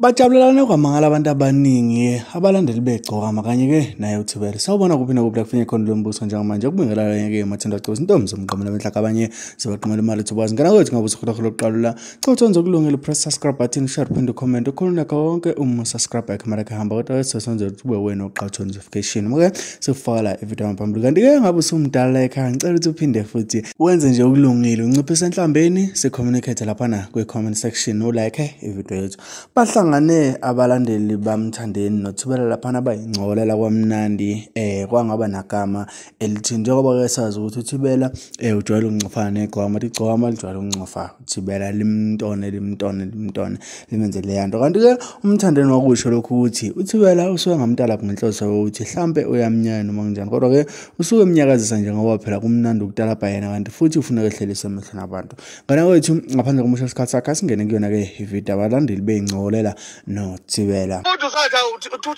Bajabulelane kwamangala abantu abaningi abalandeli begcokama kanye ke naye uThibela. Sawubona kuphi nakuphi la kufinye khona lo mbuso njengamanje kubingelana ke Mathanda Gcobo intombi zomqamela benhlaka abanye zibaqhamela imali thubazi. Ngana kwethu ngabe usukhulekela lokuqala cha uthonze ukulungela press subscribe button share phinde comment ukhuluna konke uma subscribe yakhe mara kuhamba kodwa sesonze ukuthi ube wena oqhatha notification. Okay sifaka la ivideo phambili kanti ke ngabe usumdala ekhaya ngicela ukuthi uphinde futhi wenze nje okulungile unciphise enhlambeni se communicate lapha na kwi comment section u like ivideo yethu. Bahlangane abalandeli bamthandeni noThibela laphana bayingcolela kwamnandi kwangaba nagama elithi njengoba ke sazi ukuthi uThibela ujwayele ukuncofana negcokama igcokama lijwayele ukuncofa uThibela limntone limntone limntone limenze le yanto. Kanti ke umthandeni wakusho lokhu ukuthi uThibela usuke ngamntala ngenhloso yokuthi mhlambe uyamnyanya noma kanjani kodwa ke usuke emnyakazisa nje ngoba phela kumnandi ukutalabha yena kanti futhi ufuna ukwehleliswa emehlweni abantu. Ngana kwethu ngaphandle komusha isikhathi sakhe asingene kuyona ke ivideo abalandeli beyingcolela noThibela.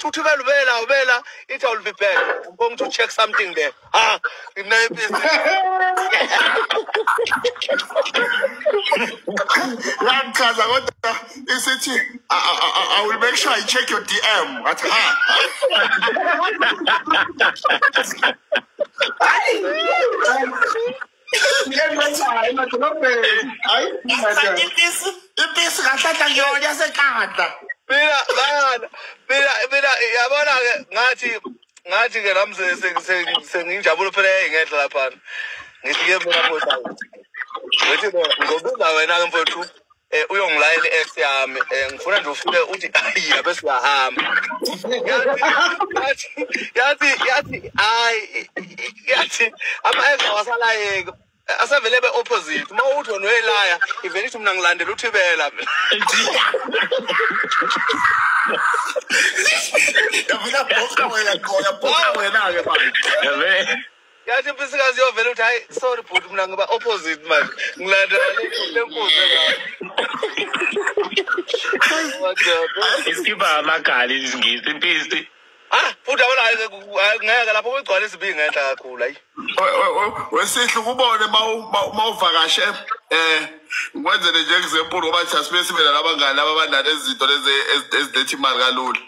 Uthibela ubela ubela ithi I will be back. I'm going to check something there. Ah, Lankaza kodwa isithi I will make sure I check your DM. Athi ha. Impisi kahlahla ngiyona yasenkandla. Mina yabona ke ngathi ke nami senginjabulo phela ngenhla lapha. Ngithi ke mina mfowethu. Ngithi ngobuza wena ke mfowethu uyongilayela i-ex yami ngifuna nje ufike uthi ayi abe siyahamba. Yathi hayi yathi ama-ex awasalayeki. Asavele be opposite. Uma uthi wena uyelaya ivele ithi mina ngilandela uThibela. Yavela bhoka wena qoya bhoka wena ke manje. Yathi impisikazi yovela uthi hayi sorry bhuti mina ngiba opposite manje. Ngilandela le nkuze la. Iskiba amagali isingisi impisi. Ah, futhi yabona ngeke lapho kugcwala izibingi ngenhla kakhulu ayi. Wesihle ukubone mawuvakashe ngikwenzele nje example ngoba thina sibe sibe nabangani laba abanale izinto lezi eziletha imali kalula.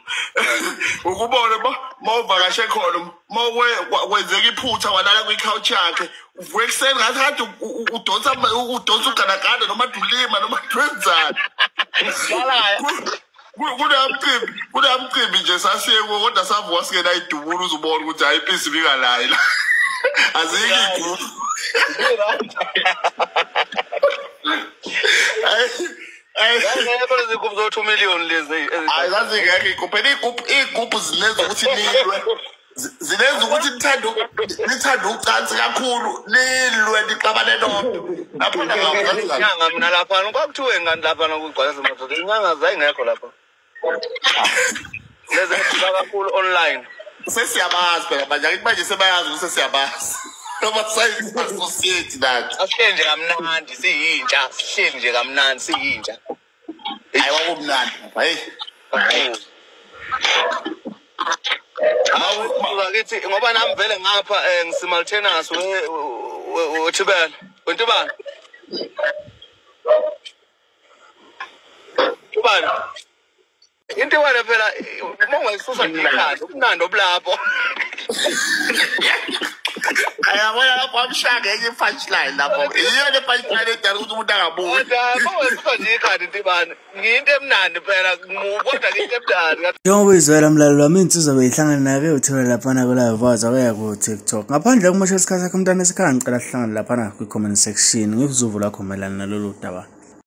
Ukubone mawuvakashe khona mawukwenzeka iphutha walala kwi-couch yakhe uvuka ekuseni ngathi kade udonsa uganagana noma dulima noma dwenzana. Kunamcimbi nje sasiye kuwo kodwa savuka singena idubula uzubona ukuthi hayi impisi ibingalayi la. Azikho iy'gubhu. Ngeke lezi zo 2 million lezi. Hayi zazingekho iy'gubhu. Phela iy'gubhu zinenza ukuthi nilwe. Zinenza ukuthi nithande ucansi kakhulu nilwe nixabane nodwa. Lapho inyanga mina lapha kwakuthiwe ngani lapha kugcwala madoda inyanga zayingekho lapha. Lezi ezifika kakhulu online. Sesiyabazi phela manje akithi manje sebayazi ukuthi sesiyabazi. Noma sayi-associate nathi. Asihleli nje kamnandi siyintsha, sihleli nje kamnandi siyintsha. Hayi kwakumnandi lapha hey. Hawu ngoba nami vele ngapha ngisimultaneous weThibela. Wentubani? Ubani? Into wena phela uma ungayisusa nje ikhanda ubunandi obulapho. Ayabona lapho amshaya ngenye i-punchline lapho. Iyo le punchline edala ukuthi umuntu angaboni. Kodwa uma ungayisusa nje ikhanda intibane ngiyinto emnandi phela kodwa ngiyinto emnandi. Njengoba uyizwela mlaleli wami insizwa beyihlangana naye uThibela laphana ku-live waza waya ku-TikTok. Ngaphandle kokumosha isikhathi sakho mntana esekhaya ngicela sihlangane laphana kwi-comment section ngikuzuvu lakho mayelana nalolu daba.